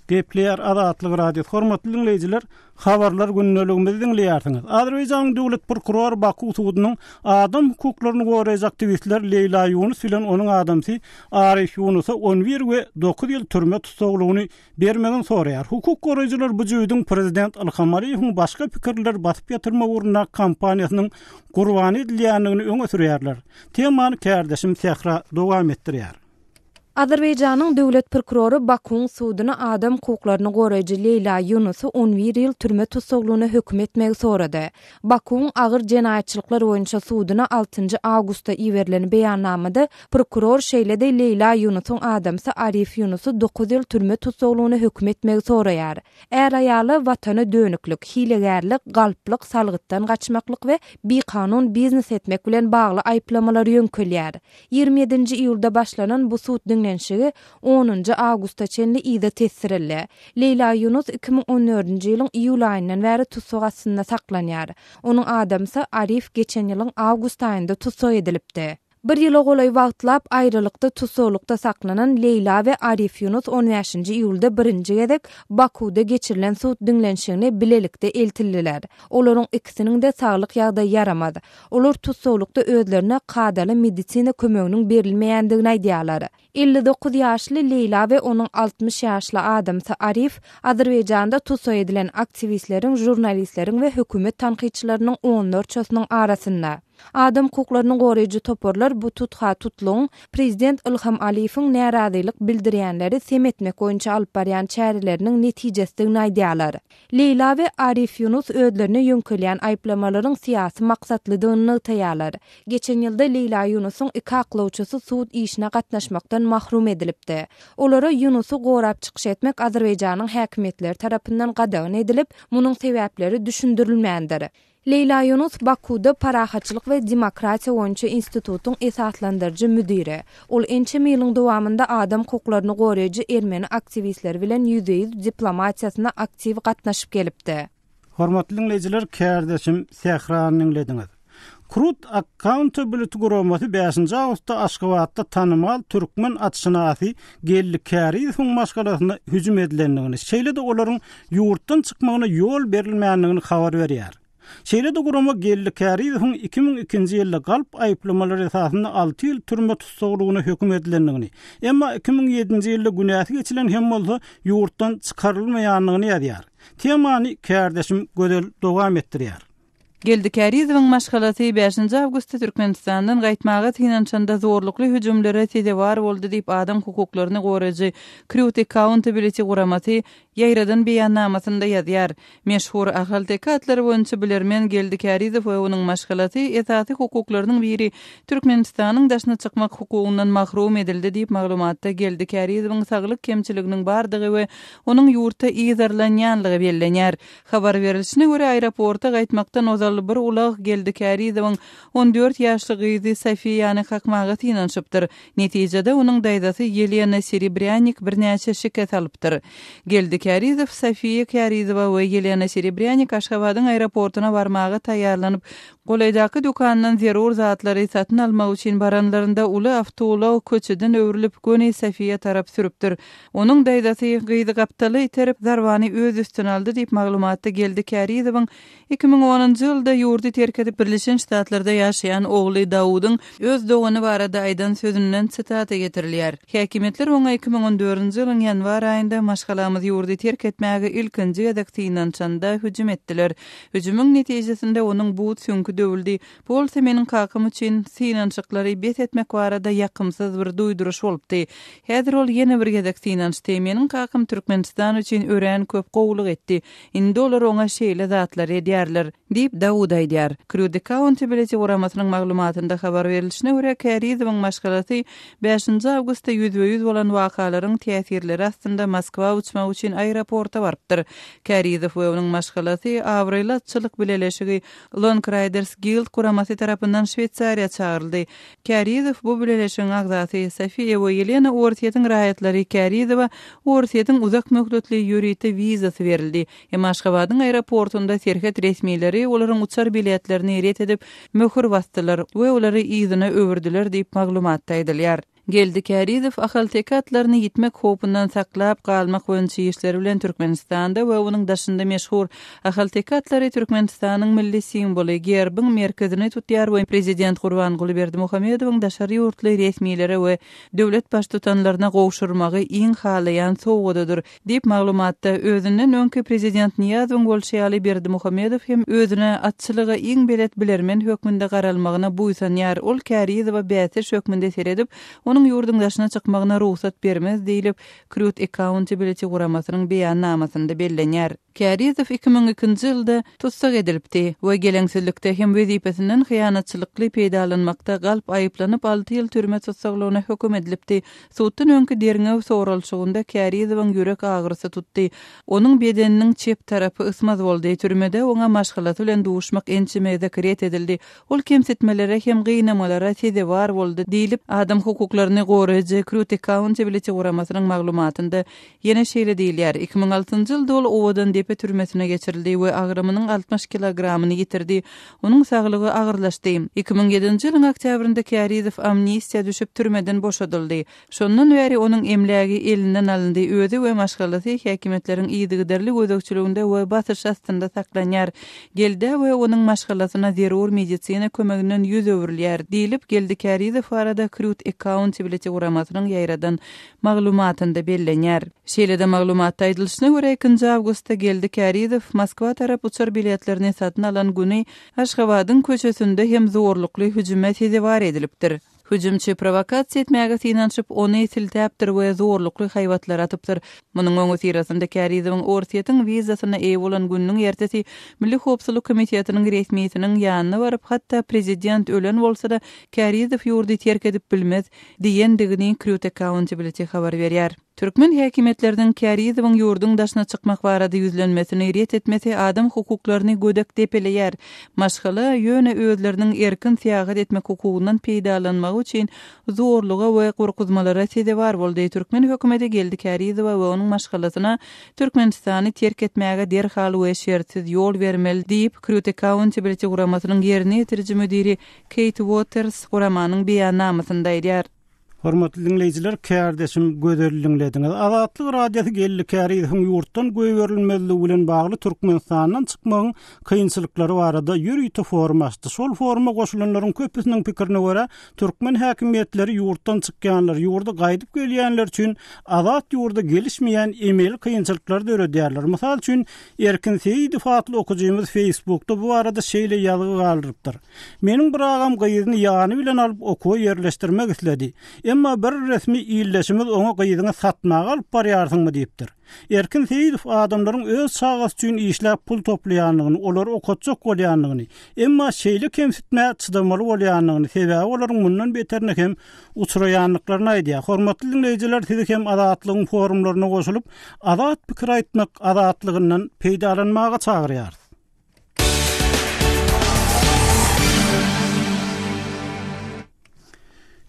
Gepleýär Azatlyk Radiosy. Hormatly diňleýjiler, Habarlar gündeligimizi diňleýärsiňiz. Azerbaýjanyň döwlet prokurory Baku sudunyň adam hukuklaryny goraýjy aktiwistler Leýla Ýunus bilen onuň adamsy Arif Ýunusa 11 we 9 ýyl türme tussaglygyny bermegini soraýar. Hukuk goraýjylar bu jübüdiň prezident Ilham Aliýewiň başga pikirlileri basyp ýatyrmak ugrundaky kampaniýasynyň gurbany edilýändigini öňe sürýärler. Temany kärdeşim Sähra dowam etdirýär. Azerbaýjanyň döwlet prokurory Bakuwyň suduny adam hukuklaryny goraýjy Leýla Ýunusy 11 ýyl türme tussaglygyna höküm etmegi sorady. Bakuwyň agyr jenaýatçylyklar boýunça suduna altynjy awgustda iberilen beýannamada prokuror şeýle-de Leýla Ýunusyň adamsy Arif Ýunusy dokuz ýyl türme tussaglygyna höküm etmegi soraýar. Är-aýala watana dönüklik, hilegärlik, galplyk, salgytdan gaçmaklyk we bikanun biznes etmek bilen bagly aýyplamalar ýöňkelýär. 27-nji iýulda başlanan bu sud diňlenişigi onunjy awgusta çenli yza tesdirildi. Leýla Ýunus 2014-nji ýylyň iýul aýyndan bäri tussag astynda saklanýar. Onuň adamsy Arif geçen ýylyň awgust aýynda tussag edilipdi. Bir ýyla golaý wagtlap aýralykda tussaglykda saklanan Leýla we Arif Ýunus on bäşinji iýulda birinji gezek Bakuwda geçirilen sud diňlenişigine bilelikde eltildiler. Olaryň ikisiniň-de saglyk ýagdaýy ýaramaz. Olar tussaglykda özlerine kadaly medisina kömeginiň berilmeýändigini aýdýarlar. 59 ýaşly Leýla we onuň 60 ýaşly adamsy Arif Azerbaýjanda tussag edilen aktiwistleriň, žurnalistleriň we hökümet tankytçylarynyň onlarçasynyň arasynda. Adam hukuklaryny goraýjy toparlar bu tutha-tutlugyň prezident Ilham Aliýewiň närazylyk bildirýänleri sem etmek boýunça alyp barýan çäreleriniň netijesidigini aýdýarlar. Leýla we Arif Ýunus özlerine ýöňkelýän aýyplamalaryň syýasy maksatlydygyny nygtaýarlar. Geçen ýylda Leýla Ýunusyň iki aklawçysy sud işine gatnaşmakdan mahrum edilipdi. Olara Ýunusy gorap çykyş etmek Azerbaýjanyň häkimiýetleri tarapyndan gadagan edilip, munuň sebäpleri düşündirilmändir. Leýla Ýunus Bakuwda Parahatçylyk we demokratiýa boýunça institutyň esaslandyryjy müdiri. Ol ençeme ýylyň dowamynda adam hukuklaryny goraýjy ermeni aktiwistleri bilen ýüzbe-ýüz diplomatiýasyna aktiw gatnaşyp gelipdi. Hormatly diňleýjiler, kärdeşim Sährany diňlediňiz. Krut Accountability guramasy bäşinji awgustda Aşgabatda tanymal türkmen atşynasy Geldi Kärizowyň maşgalasyna hüjüm edilendigini, şeýle-de olaryň ýurtdan çykmagyna ýol berilmändigini habar berýär. Şeýle-de gurama Geldi Kärizowyň 2002-nji ýylda galp aýyplamalar esasynda alty ýyl türme tussaglygyna höküm edilendigini, emma 2007-nji ýylda günäsi geçilen hem bolsa, ýurtdan çykarylmaýandygyny ýazýar. Temany kärdeşim Gözel dowam etdirýär. Geldi Kärizowyň maşgalasy bäşinji awgustda Türkmenistandan gaýtmaga synanyşanda zorlukly hüjümlere sezewar boldy diýip, adam hukuklaryny goraýjy Truth Accountability guramasy ýaýradan beýannamasynda ýazýar. Meşhur ahalteke atlary boýunça bilermen Geldi Kärizow we onuň maşgalasy esasy hukuklarynyň biri Türkmenistanyň daşyna çykmak hukugyndan mahrum edildi diýip, maglumatda Geldi Kärizowyň saglyk kemçiliginiň bardygy we onuň ýurtda yzarlanýanlygy bellenýär. Habar berilişine görä, aeroporta gaýtmakdan ozal bir ulag Geldi Kärizowyň 14 ýaşly gyzy Sofiýany kakmaga synanyşypdyr. Netijede, onuň daýzasy Ýelena Serebrýanik birnäçe şikes alypdyr. Geldi Kärizow, Sofiýa Kärizowa we Ýelena Serebrýanik Aşgabadyň aeroportuna barmaga taýýarlanyp, golaýdaky dükandan zerur zatlary satyn almak üçin baranlarynda uly awtoulag köçeden öwrülip, göni Sofiýa tarap sürüpdir. Onuň daýzasy gyzy gapdala iterip, zarbany öz üstüne aldy diýip, maglumatda Geldi Kärizowyň 2010-njy ýylda ýurdy terk edip Birleşen Ştatlarda ýaşaýan ogly Daudyň öz dogany barada aýdan sözünden sitata getirilýär. Häkimiýetler oňa 2014-nji ýylyň ýanwar aýynda maşgalamyz ýurdy terk etmäge ilkinji gezek synanyşanda hüjüm etdiler. Hüjümiň netijesinde onuň but süňki döwüldi, Bu bolsa meniň kakam üçin synanyşyklary bes etmek barada ýakymsyz bir duýduryş bolupdy. Häzir ol ýene bir gezek synanyşdy. Meniň kakam Türkmenistan üçin örän köp gowulyk etdi. Indi olar oňa şeýle zatlary edýärler. Diýip, Dawud aýdýar. Crew the Accountability guramasynyň maglumatynda habar berlişine görä, Kärizowyň maşgalasy bäşinji awgustda ýüzbe-ýüz bolan wakalaryň täsirleri astynda Moskwa uçmak üçin aeroporta barypdyr. Kärizow we onuň maşgalasy abraýly atçylyk bileleşigi Long Riders Guild guramasy tarapyndan Şweýsariýa çagyryldy. Kärizow bu bileleşigiň agzasy. Sofiýa we Ýelena Orsýetiň raýatlary Kärizowa Orsýetiň uzak möhletli ýörite wizasy berildi. Emma Aşgabadyň aeroportunda serhet resmileri olaryň uçar biletlerini ret edip, möhür basdylar we olary yzyna öwürdiler diýip, maglumatda aýdylýar. Geldi Kärizow ahalteke atlaryny ýitmek howpundan saklap galmak boýunça işleri bilen Türkmenistanda we onuň daşynda meşhur. Ahalteke atlary Türkmenistanyň milli simwoly, gerbiň merkezini tutýar we Prezident Gurbanguly Berdimuhamedowyň daşary ýurtly resmilere we döwlet Baştutanlaryna gowşurmagy iň halaýan sowgadydyr. Diýip, maglumatda, özünden öňki prezident Nyýazowyň bolşy ýaly Berdimuhamedow hem özüne atçylyga iň belet bilermen hökmünde garalmagyna buýsanýar, ol Kärizowa bäsdeş hökmünde seredip, onuň ýurduň daşyna çykmagyna rugsat bermez diýlip, Truth Accountability guramasynyň beýannamasynda bellenýär. Kärizow 2002-nji ýylda tussag edilipdi we geleňsizlikde hem wezipesinden hyýanatçylykly peýdalanmakda galp aýyplanyp alty ýyl türme tussaglygyna höküm edilipdi. Suddan öňki derňew soralyşygynda Kärizowyň ýürek agyrysy tutdy. Onuň bedeniniň çep tarapy ysmaz boldy. Türmede oňa maşgalasy bilen duşmak ençeme gezek ret edildi. Ol kemsitmelere hem gynamalara sezewar boldy diýlip, adam hukuklaryny goraýjy Truth Accountability guramasynyň maglumatynda Ýene şeýle diýilýär, 2006-njy ýylda ol Owadandepe türmesine geçirildi we agramynyň 60 kilogramyny ýitirdi. Onuň saglygy agyrlaşdy. 2007-nji ýylyň oktýabrynda Kärizow amnistiýa düşüp, türmeden boşadyldy. Şondan bäri onuň emlägi elinden alyndy, özi we maşgalasy häkimiýetleriň yzygiderli gözegçiliginde we basyş astynda saklanýar. Geldä we onuň maşgalasyna zerur medisina kömeginden ýüz öwrülýär, diýlip, Geldi Kärizow barada Truth Accountability guramasynyň ýaýradan Maglumatynda bellenýär. Şeýle-de maglumatda aýdylyşyna görä, ikinji awgustda Geldi Kärizow Moskwa tarap uçar biletlerini satyn alan güni Aşgabadyň köçesinde hem zorlukly hüjüme sezewar edilipdir. Hüjümçi prowokasiýa etmäge synanyşyp, ony siltäpdir we zorlukly haýbatlar atypdyr. Munuň öňüsyrasynda Kärizowyň Orsýetiň wizasyna eýe bolan gününiň ertesi Milli howpsuzlyk komitetiniň resmisiniň ýanyna baryp, hatda prezident ölen bolsa-da, Kärizow ýurdy terk edip bilmez diýendigini Truth Accountability habar berýär. Türkmen häkimiýetleriniň Kärizowyň ýurduň daşyna çykmak barada ýüzlenmesini ret etmesi adam hukuklaryny gödek depeleýär. Maşgala ýöne özleriniň erkin syýahat etmek hukugyndan peýdalanmagy üçin zorluga we gorkuzmalara sezewar boldy. Türkmen hökümeti Geldi Kärizowa we onuň maşgalasyna Türkmenistany terk etmäge derhal we şertsiz ýol bermeli diýip, Truth Accountability guramasynyň ýerine ýetiriji müdiri Keýt Uoters guramanyň beýannamasynda aýdýar. Hormatly diňleýjiler, kärdeşim Gözeli diňlediňiz. Azatlyk Radiosy Geldi Kärizowyň ýurtdan goýberilmezligi bilen bagly Türkmenistandan çykmagyň kynçylyklary barada ýörite forum açdy. Şol foruma goşulanlaryň köpüsiniň pikirine görä, türkmen häkimiýetleri ýurtdan çykýanlar, ýurda gaýdyp gelýänler üçin azat ýurda gelişmeýän emeli kynçylyklary döredýärler. Mysal üçin, Erkin Seýidow atly okyjymyz Facebookda bu barada şeýle ýazgy galdyrypdyr. Meniň bir agam gyzyny ýany bilen alyp okuwa ýerleşdirmek isledi. Emma bir resmi ildeşimiz oňa gyzyňy satmaga alyp barýarsyňmy diýipdir. Erkin Seýidow adamlaryň öz çagasy üçin işläp pul toplaýandygyny, olary okatjak bolýandygyny, emma şeýle kemsitmä çydamaly bolýandygyny, sebäbi olaryň mundan beterine hem uçraýandyklaryny aýdýar. Hormatly diňleýjiler sizi hem Azatlygyň forumlaryna goşulyp, azat pikir aýtmak azatlygyndan peýdalanmaga çagyrýarys.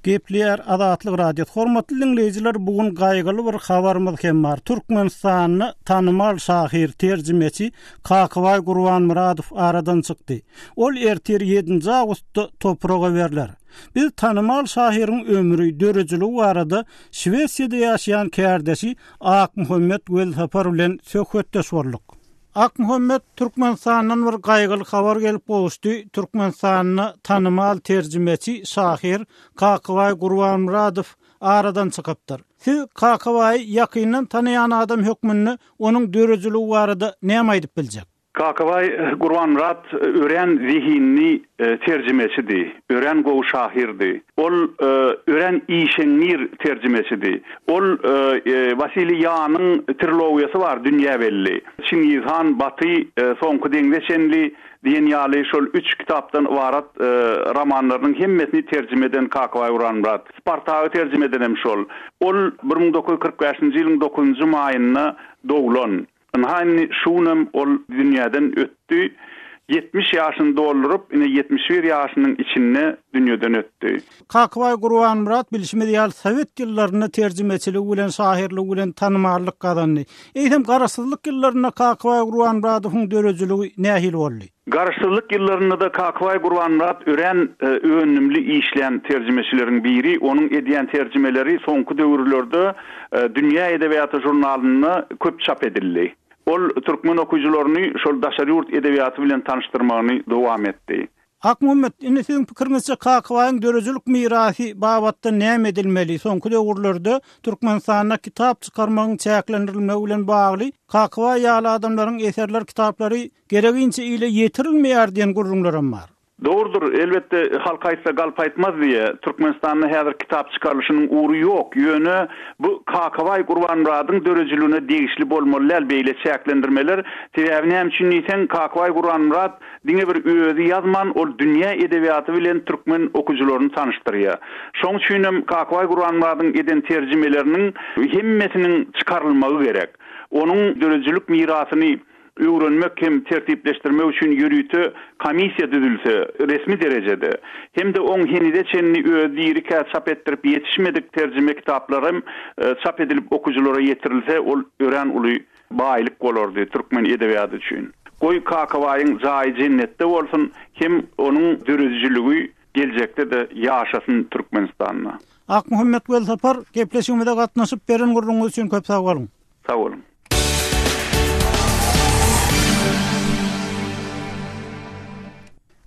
Gepleýär Azatlyk Radiosy. Hormatly diňleýjiler, bu gün gaýgyly bir habarymyz hem bar. Türkmenistanda tanymal şahyr, terjimeçi Kakabaý Gurbanmyradow aradan çykdy. Ol ertir ýedinji awgustda topraga berler. Biz tanymal şahyryň ömri, döredijiligi barada Şwesiýada ýaşaýan kärdeşi Akmuhammet Welsapar bilen söhbetdeş bolduk. Akmuhammet, Türkmenistandan bir gaýgyly habar gelip gowuşdy, Türkmenistanda tanymal terjimeçi, şahyr Kakabaý Gurbanmyradow aradan çykypdyr. Siz Kakabaýy ýakyndan tanaýan adam hökmünde onuň döredijiligi barada näme aýdyp biljek? Kakabaý Gurbanmyrat örän zehinli terjimeçidi, örän gowy şahyrdy. Ol örän işeňňir terjimeçidi. Ol Wasiliý Ýanyň trilogiýasy bar dünýä belli. Çingiz han, Baty, Soňky deňze çenli diýen ýaly şol üç kitapdan ybarat romanlarynyň hemmesini terjime eden Kakabaý Gurbanmyrat. Spartagy terjime eden hem şol. Ol 1945-nji ýylyň dokuzynjy maýynda doglan. Ynha indi şu günem ol dünýäden ötdi. 70 ýaşyny dolduryp, ine 71 ýaşynyň içinde dünýeden ötdi. Kakabaý Gurbanmyrat bilşimiz ýaly sowet ýyllarynda terjimeçiligi bilen, şahyrlygy bilen tanymallyk gazandy. Eýsem Garaşsyzlyk ýyllarynda Kakabaý Gurbanmyradowyň döredijiligi nähili boldy? Garaşsyzlyk ýyllarynda-da Kakabaý Gurbanmyrat örän öndümli işlän terjimeçileriň biri. Onuň edýän terjimeleri soňky döwürlerde Dünýä edebiýaty žurnalynda köp çap edildi. Ol türkmen okyjylaryny şol daşary ýurt edebiýaty bilen tanyşdyrmagyny dowam etdi. Akmuhammet, indi siziň pikiriňizçe Kakabaýyň döredijilik mirasy babatda näme edilmeli? Soňky döwürlerde Türkmenistanda kitap çykarmagyň çäklendirilmegi bilen bagly Kakabaý ýaly adamlaryň eserler kitaplary gereginçe ile ýetirilmeýär diýen gürrüňlerem bar. Dogrudyr, elbetde, halk aýtsa galp aýtmaz diýýä. Türkmenistanda häzir kitap çykarylyşynyň ugry ýok. Ýöne bu Kakabaý Gurbanmyradyň döredijiligine degişli bolmaly däl beýle çäklendirmeler. Sebäbi näme üçin diýseň, Kakabaý Gurbanmyrat diňe bir özi ýazman, ol dünýä edebiýaty bilen türkmen okyjylaryny tanyşdyrýar. Şoň üçinem Kakabaý Gurbanmyradyň eden terjimeleriniň hemmesiniň çykarylmagy gerek. Onuň döredijilik mirasyny öwrenmek hem tertipleşdirmek üçin ýörite komissiýa düzülse, resmi derejede, hem-de oň henize çenli özi dirikä çap etdirip ýetişmedik terjime kitaplary hem çap edilip okyjylara ýetirilse, ol örän uly baýlyk bolardy türkmen edebiýaty üçin. Goý, Kakabaýyň jaýy jennetde bolsun hem onuň döredijiligi geljekde-de ýaşasyn Türkmenistanda. Akmuhammet Welsapar, gepleşigimize gatnaşyp beren gürrüňiňiz üçin köp sag boluň! Sag boluň.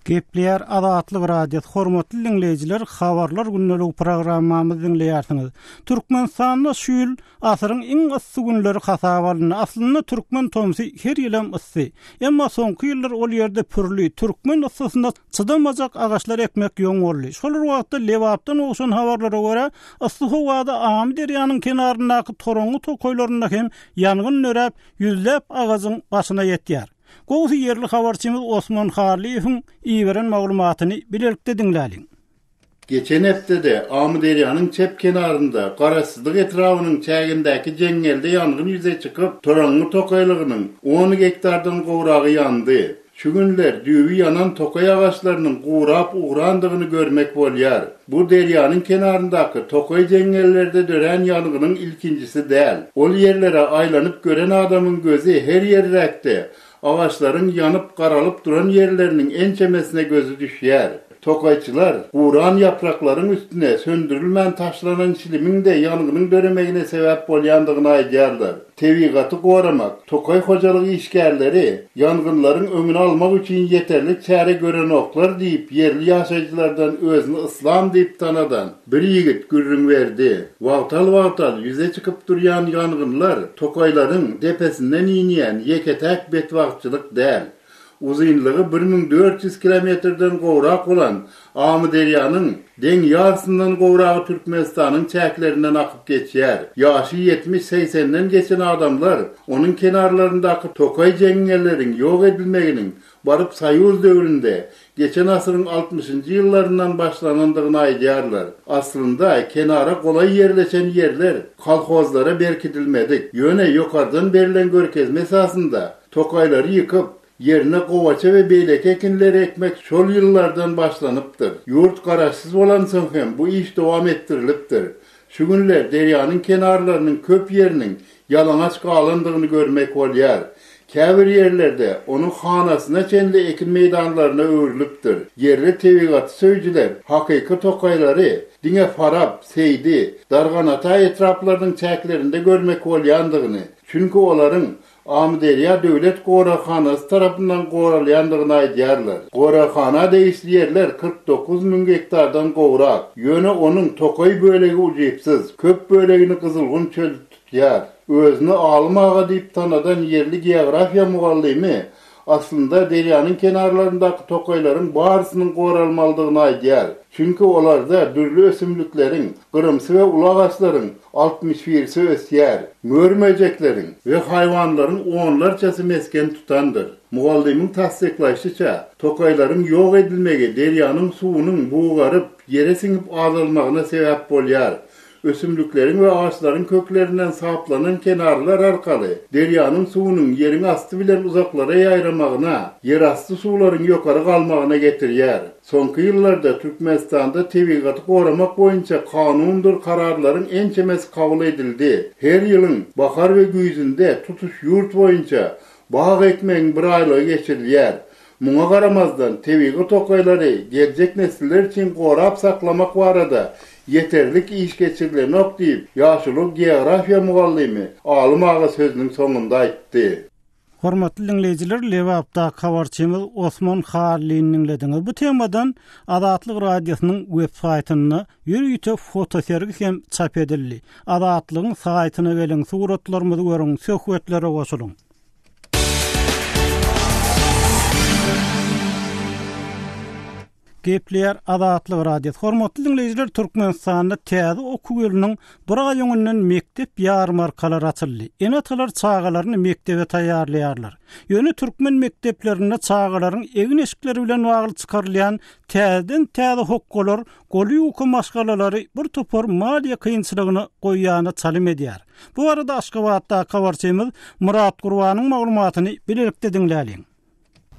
Gepleýär Azatlyk Radiosy hormatly diňleýjiler habarlar gündeligi programmamyzy diňleýärsiňiz. Türkmenistanda şu ýyl asyryň iň yssy günleri hasaba alyndy. Aslynda türkmen tomsy her ýylam yssy. Emma soňky ýyllar ol ýerde pürli türkmen yssysyna çydamajak agaçlar ekmek ýoň boldy. Şol bir wagtda Lebapdan gowşan habarlara görä, yssy howada Amyderýanyň kenaryndaky toraňňy tokaýlarynda hem ýangyn döräp, ýüzläp agajyň başyna ýetýär. Gowusy ýerli habarçymyz Osman Hallyýewiň iberen maglumatyny bilelikde diňläliň. Geçen hepdede Amyderýanyň çep kenarynda Garaşsyzlyk etrabynyň çägindäki jeňňelde ýangyn ýüze çykyp, toraňňy tokaýlygynyň on gektardan gowragy ýandy. Şu günler düýbi ýanan tokaý agaçlarynyň gurap ugrandygyny görmek bolýar. Bu derýanyň kenaryndaky tokaý jeňňellerde dörän ýangynyň ilkinjisi däl. Ol ýerlere aýlanyp gören adamyň gözi her ýerräkde Agaçlaryň ýanyp garalyp duran ýerleriniň ençemesine gözi düşýär. Tokaýçylar guran ýapraklaryň üstüne söndürilmän taşlanan çilimiň-de ýangynyň döremegine sebäp bolýandygyny aýdýarlar. Tebigaty goramak, tokaý hojalygy işgärleri ýangynlaryň öňüni almak üçin ýeterlik çäre görenoklar diýip ýerli ýaşaýjylardan özüni Yslam diýip tanadan Bir ýigit gürrüň berdi. Wagtal-wagtal ýüze çykyp durýan ýangynlar tokaýlaryň depesinden inýän ýeke-täk betbagtçylyk däl. Uzynlygy 1400 kilometrden gowrak bolan Amyderýanyň deň ýarysyndan gowragy Türkmenistanyň çäklerinden akyp geçýär. Ýaşy ýetmiş-segsenden geçen adamlar onuň kenarlaryndaky tokaý-jeňňelleriň ýok edilmeginiň baryp Soýuz döwründe, geçen asyryň altmyşynjy ýyllaryndan başlanandygyny aýdýarlar. Aslynda, kenara golaý ýerleşen ýerler kolhozlara berkidilmedik. Ýöne ýokardan berlen görkezme esasynda tokaýlary ýykyp, ýerine gowaça we beýleki ekinleri ekmek şol ýyllardan başlanypdyr. Ýurt garaşsyz bolansoň hem bu iş dowam etdirilipdir. Şu günler derýanyň kenarlarynyň köp ýeriniň ýalaňaç galandygyny görmek bolýar. Käbir ýerlerde onuň hanasyna çenli ekin meýdanlaryna öwrülipdir. Ýerli tebigaty söýüjiler hakyky tokaýlary diňe Farap, Seýdi, Darganata etraplarynyň çäklerinde görmek bolýandygyny, çünki olaryň Amyderýa döwlet goraghanasy tarapyndan goralýandygyny aýdýarlar. Goraghana degişli ýerler 49 müň gektardan gowrak, ýöne onuň tokaý bölegi ujypsyz, köp bölegini Gyzylgum çöli tutýar. Özüni Alym aga diýip tanadan ýerli geografiýa mugallymy aslynda derýanyň kenarlaryndaky tokaýlaryň barysynyň goralmalydygyny aýdýar. Çünki olarda dürli ösümlikleriň, gyrymsy we uly agaçlaryň altmyş birisi ösýär. Mör-möjekleriň we haýwanlaryň onlarçasy mesgen tutandyr. Mugallymyň tassyklaýşyça, tokaýlaryň ýok edilmegi derýanyň suwunyň bugaryp, ýere siňip azalmagyna sebäp bolýar. Ösümlikleriň we agaçlaryň köklerinden saplanan kenarlar arkaly derýanyň suwunyň ýeriň asty bilen uzaklara ýaýramagyna, ýerasty suwlaryň ýokary galmagyna getirýär. Soňky ýyllarda Türkmenistanda tebigaty goramak boýunça kanundyr kararlaryň ençemesi kabul edildi. Her ýylyň bahar we güýzünde tutuş ýurt boýunça bag ekmegiň bir aýlygy geçirilýär. Muňa garamazdan, tebigy tokaýlary geljek nesiller üçin gorap saklamak barada ýeterlik iş geçirilenok diýip, ýaşuly geografiýa mugallymy Alym aga sözüniň soňunda aýtdy. Hormatly diňleýjiler, Lebapdaky habarçymyz Osman Hallyny diňlediňiz. Bu temadan Azatlyk Radiosynyň web saýtynda ýörite fotosergi hem çap edildi. Azatlygyň saýtyna geliň, suratlarymyzy görüň, söhbetlere goşulyň. Gepleýär Azatlyk Radiosy. Hormatly diňleýjiler, Türkmenistanda täze okuw ýylynyň bir aý öňünden mekdep ýarmarkalary açyldy. Ene-atalar çagalaryny mekdebe taýýarlaýarlar. Ýöne türkmen mekdeplerinde çagalaryň egin-eşikleri bilen bagly çykarylýan täzeden-täze hokgalar goly ýuka maşgalalary bir topar maliýe kynçylygyna goýýana çalym edýär. Bu barada Aşgabatdaky habarçymyz Myrat Gurbanyň maglumatyny bilelikde diňläliň.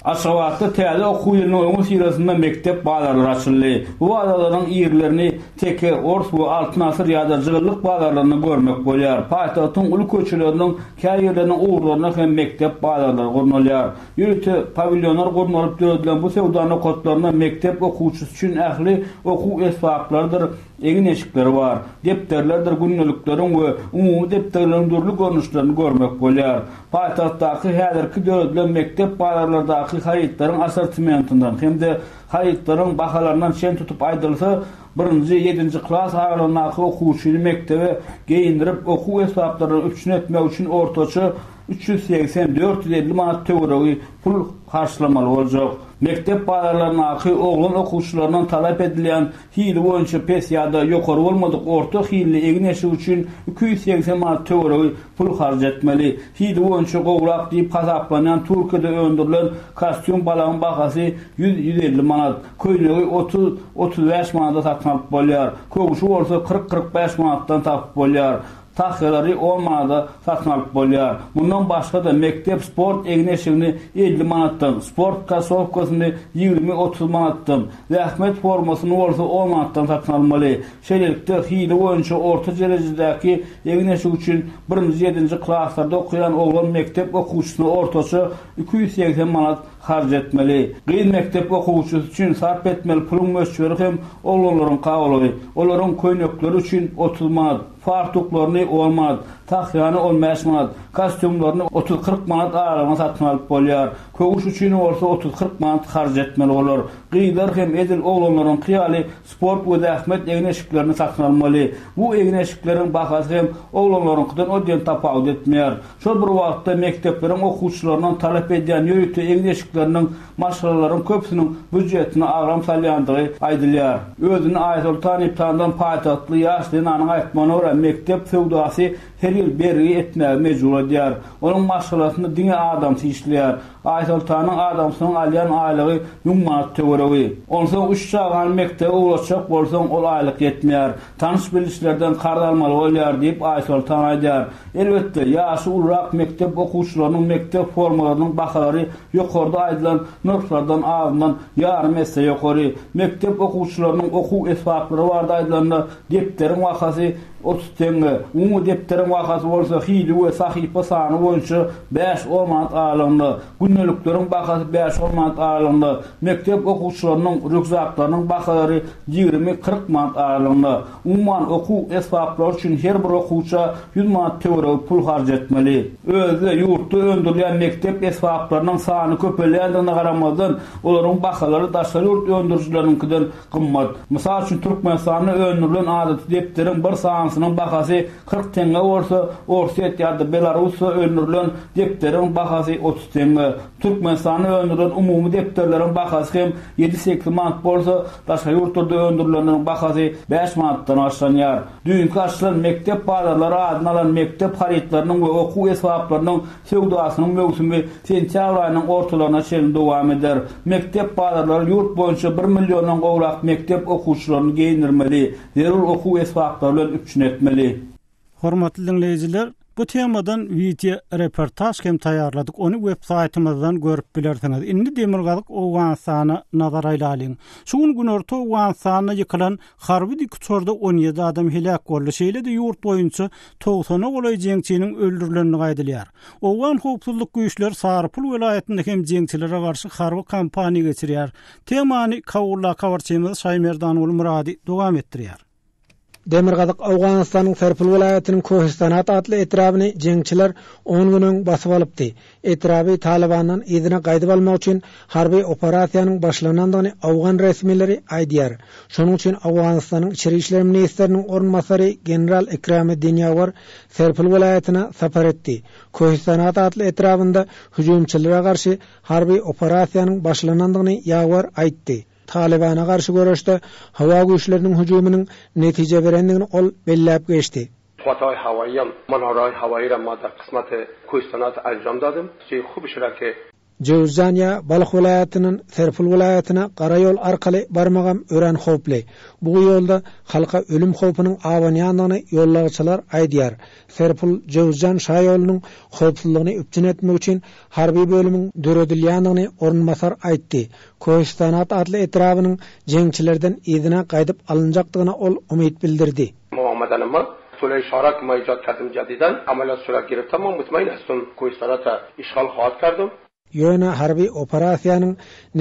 Aşgabatda täze okuw ýylynyň öňüsyrasynda mekdep bazarlary açyldy. Bu bazarlaryň irilerini Teke, Ors we Altyn asyr ýa-da Jygyllyk bazarlarynda görmek bolýar. Paýtagtyň uly köçeleriniň käýerleriniň ugurlarynda hem mekdep bazarlary gurnalýar. Ýörite pawilýonlar gurnalyp döredilen bu söwda nokatlarynda mekdep okuwçysy üçin ähli okuw esbaplarydyr egin-eşikleri bar. Depderlerdir gündelikleriň we umumy depderleriň dürli görnüşlerini görmek bolýar. Paýtagtdaky häzirki döredilen mekdep bazarlardaky harytlaryň assortimentinden hem-de harytlaryň bahalaryndan çen tutup aýdylsa, birinji, ýedinji klas aralygyndaky okuwçyny mekdebe geýindirip, okuw esbaplary bilen üpjün etmek üçin ortaça 380, 450 manat töweregi pul harçlamaly boljak. Mekdep bazarlaryndaky oglan okuwçylaryndan talap edilýän Hili boýunça pes ýa-da ýokary bolmadyk orta hilli egin-eşik üçin 280 manat töweregi pul harç etmeli. Hili boýunça gowrak diýip hasaplanýan Türkiýede öndürilen kostýum balagyň bahasy ýüz, 150 manat, köýnegi otuz, 35 manada satyn alyp bolýar. Köwşi bolsa kyrk, 45 manatdan tapyp bolýar. Tahýalary on manada satyn alyp bolýar. Mundan başga-da, mekdep sport egin-eşigini 50 manatdan, sport krossowkasyny ýigrimi-otuz manatdan, zähmet formasyny bolsa on manatdan satyn almaly. Şeýlelikde, hili boýunça orta derejedäki egin-eşik üçin birinji-ýedinji klaslarda okaýan oglan mekdep okuwçysyna ortaça 280 manat harç etmeli. Gyz mekdep okuwçysy üçin sarp etmeli puluň möçberi hem oglanlaryňka golaý. Olaryň köýnekleri üçin 30 manat, fartuklaryny on manat, tahýany on bäş manat, kostýumlaryny otuz-kyrk manat aralygynda satyn alyp bolýar. Köwüş üçin bolsa otuz-kyrk manat harç etmeli bolar. Gyzlar hem edil oglanlaryňky ýaly sport we zähmet egin-eşiklerini satyn almaly. Bu egin-eşikleriň bahasy hem oglanlaryňkydan o diýen tapawut etmeýär. Şol bir wagtda mekdepleriň okuwçylaryndan talap edýän ýörite egin-eşikleriniň maşgalalaryň köpüsiniň býujetine agram salýandygy aýdylýar. Özüni Aýsoltan diýip tanydan paýtagtly ýaş zenanyň aýtmagyna görä, mekdep söwdasy her ýyl bergi etmäge mejbur edýär. Onuň maşgalasynda diňe adamsy işleýär. Aýsoltanyň adamsynyň alýan aýlygy müň manat töweregi. Onsoň üç çagany mekdebe ugratjak bolsaň, ol aýlyk ýetmeýär. Tanyş-bilişlerden karz almaly bolýar diýip, Aýsoltan aýdýar. Elbetde, ýaşy ulurak mekdep okuwçylarynyň mekdep formalarynyň bahalary ýokarda aýdylan nyrhlardan azyndan ýarym esse ýokary. Mekdep okuwçylarynyň okuw esbaplary barada aýdylanda, depderiň bahasy 30 teňňe, umumy depderiň bahasy bolsa hili we sahypa sany boýunça bäş-on manat aralygynda, gündelikleriň bahasy bäş-on manat aralygynda, mekdep okuwçylarynyň rýukzaklarynyň bahalary ýigrimi-kyrk manat aralygynda. Umuman, okuw esbaplary üçin her bir okuwça ýüz manat töweregi pul harç etmeli. Özi-de, ýurtda öndürilýän mekdep esbaplarynyň sany köpelýändigine garamazdan, olaryň bahalary daşary ýurt öndürijileriniňkiden gymmat. Mysal üçin, Türkmenistanda öndürilen adaty depderiň bir sanysynyň bahasy 40 teňňe bolsa, Orsýet ýa-da Belarusda öndürilen depderiň bahasy 30 teňňe. Türkmenistanda öndürilen umumy depderleriň bahasy hem ýedi-sekiz manat bolsa, daşary ýurtlarda öndürilenleriň bahasy bäş manatdan başlanýar. Düýnki açylan mekdep bazarlary adyny alan mekdep harytlarynyň we okuw esbaplarynyň söwdasynyň möwsümi sentýabr aýynyň ortalaryna çenli dowam eder. Mekdep bazarlary ýurt boýunça bir milliondan gowrak mekdep okuwçylaryny geýindirmeli, zerur okuw esbaplary bilen üpjün. etmeli. Hormatly diňleýjiler, bu temadan wideo reportaž hem taýýarladyk, ony web saýtymyzdan görüp bilersiňiz. Indi Demirgazyk Owganystana nazar aýlalyň. Şu gün Günorta Owganystanda ýykylan harby dikuçarda 17 adam heläk boldy, şeýle-de ýurt boýunça togsana golaý jeňçiniň öldürilendigi aýdylýar. Owgan howpsuzlyk güýçleri Sarypul welaýatynda hem jeňçilere garşy harby kampaniýa geçirýär. Temany Kabuldaky habarçymyz Şaýmerdanguly Myrady dowam etdirýär. Demirgazyk Owganystanyň Serpil welaýatynyň Köhistanat atly etrabyny jeňçiler on gün öň basyp alypdy. Etraby Talybandan yzyna gaýdyp almak üçin harby operasiýanyň başlanandygyny owgan resmileri aýdýar. Şonuň üçin Owganystanyň içeri işler ministriniň orunbasary general Ikrameddin Ýawar Serpil welaýatyna sapar etdi. Köhistanat atly etrabynda hüjümçilere garşy harby operasiýanyň başlanandygyny Ýawar aýtdy. Talybana garşy göreşde howa güýçleriniň hüjüminiň netije berendigini ol belläp geçdi. Qwataý hawaýam manaraý hawaýy ra ma dar qismati Kohistanat anjam dadim. Jey xubiş ra ke. Jöwüzjan ýa Balh welaýatyndan Serpul welaýatyna gara ýol arkaly barmagam örän howply. Bu ýolda halka ölüm howpunyň abanýandygyny ýollagçylar aýdýar. Serpul, Jöwüzjan şaýolunyň howpsuzlygyny üpjün etmek üçin harby bölümiň döredilýändigini orunbasar aýtdy. Köhistanat atly etrabynyň jeňçilerden yzyna gaýdyp alynjakdygyna ol umyt bildirdi. Ma omadanima tolay şarak ma ijad kardim jadidan amaliyat surat girifta ma mutmain hastum Kohistanata işgal hohat kardim. Ýöne harby operasiýanyň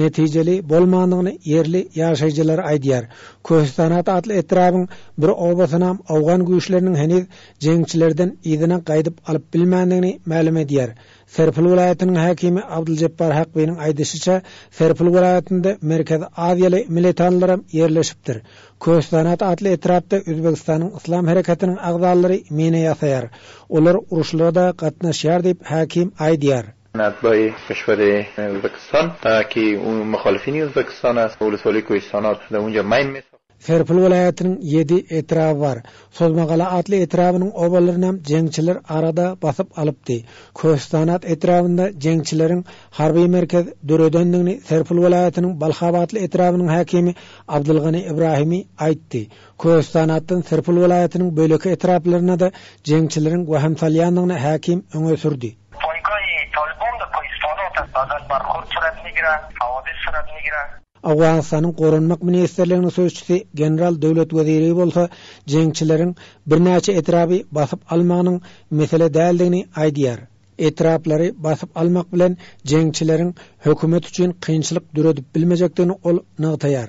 netijeli bolmandygyny ýerli ýaşaýjylar aýdýar. Köhistanat atly etrabyň bir obasynam owgan güýçleriniň heniz jeňçilerden yzyna gaýdyp alyp bilmändigini mälim edýär. Serpil welaýatynyň häkimi Abdyljepbar Hakbynyň aýdyşyça, Serpil welaýatynda Merkezi Aziýaly militanlaram ýerleşipdir. Köstanat atly etrapda Özbegistanyň Yslam hereketiniň agzalary mina ýasaýar. Olar uruşlara-da gatnaşýar diýip, häkim aýdýar. Atbaý keşweri Özbegistan ki muhalifini Özbegistan ast uluswaly Köhistanat da unja maýn me. Serpil welaýatynyň ýedi etraby bar. Sozmagala atly etrabynyň obalarynam jeňçiler arada basyp alypdy. Köhistanat etrabynda jeňçileriň harby merkez döredendigini Serpil welaýatynyň Balhabatly etrabynyň häkimi Abdylgany Ibrahimi aýtdy. Köhistanatdan Serpil welaýatynyň beýleki etraplaryna-da jeňçileriň wehim salýandygyny häkim öňe sürdi. Poýgaýy Talyban da Köhistanat azan barhurd surat migira, hawadis surat migira. Owganystanyň Goranmak ministrliginiň sözçüsi general Döwlet Weziri bolsa jeňçileriň birnäçe etraby basyp almagynyň mesele däldigini aýdýar. Etraplary basyp almak bilen jeňçileriň hökümet üçin kynçylyk döredip bilmejekdigini ol nygtaýar.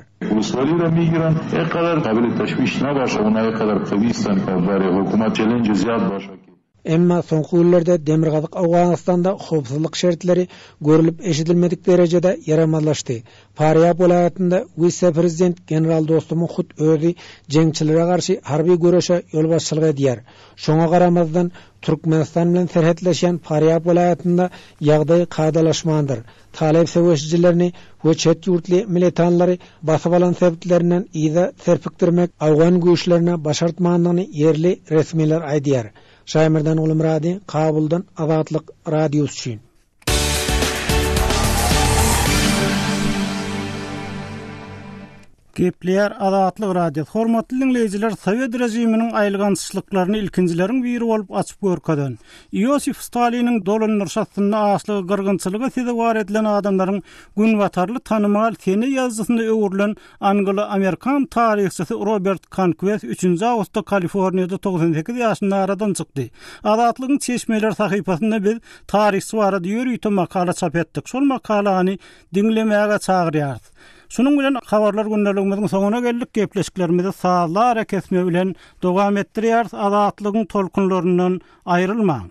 Emma soňky günlerde demirgazyk Owganystanda howpsuzlyk şertleri görlüp-eşidilmedik derejede ýaramazlaşdy. Farýab welaýatynda wise-prezident general Dostumyň hut özi jeňçilere garşy harby göreşe ýolbaşçylyk edýär. Şoňa garamazdan, Türkmenistan bilen serhetleşýän Farýab welaýatynda ýagdaý kadalaşmandyr. Talyp söweşijilerini we çet ýurtly militanlary basyp alan sebitlerinden yza serpikdirmek owgan güýçlerine başartmandygyny ýerli resmiler aýdýar. Şaýmerdan Gulmyrady, Kabuldan Azatlyk Radiosy üçin. Gepleýär Azatlyk Radiosy. Hormatly diňleýjiler, sowet režiminiň aýylgançlyklaryny ilkinjileriň biri bolup açyp görkezen, Iosif Staliniň dolandyryşy astynda açlyga, gyrgynçylyga sezewar edilen adamlaryň günbatarly tanymal sene ýazyjysyna öwrülen anglo-amerikan taryhçysy Robert Konkwes üçünji awgustda Kaliforniýada 98 ýaşynda aradan çykdy. Azatlygyň çeşmeleri sahypasynda biz taryhçy barada ýörite makala çap etdik. Şol makalany diňlemäge çagyrýarys. Şunuň bilen habarlar gündeligimiziň soňuna geldik. Gepleşiklerimizi sazly arakesme bilen dowam etdirýäris. Azatlygyň tolkunlaryndan aýrylmaň!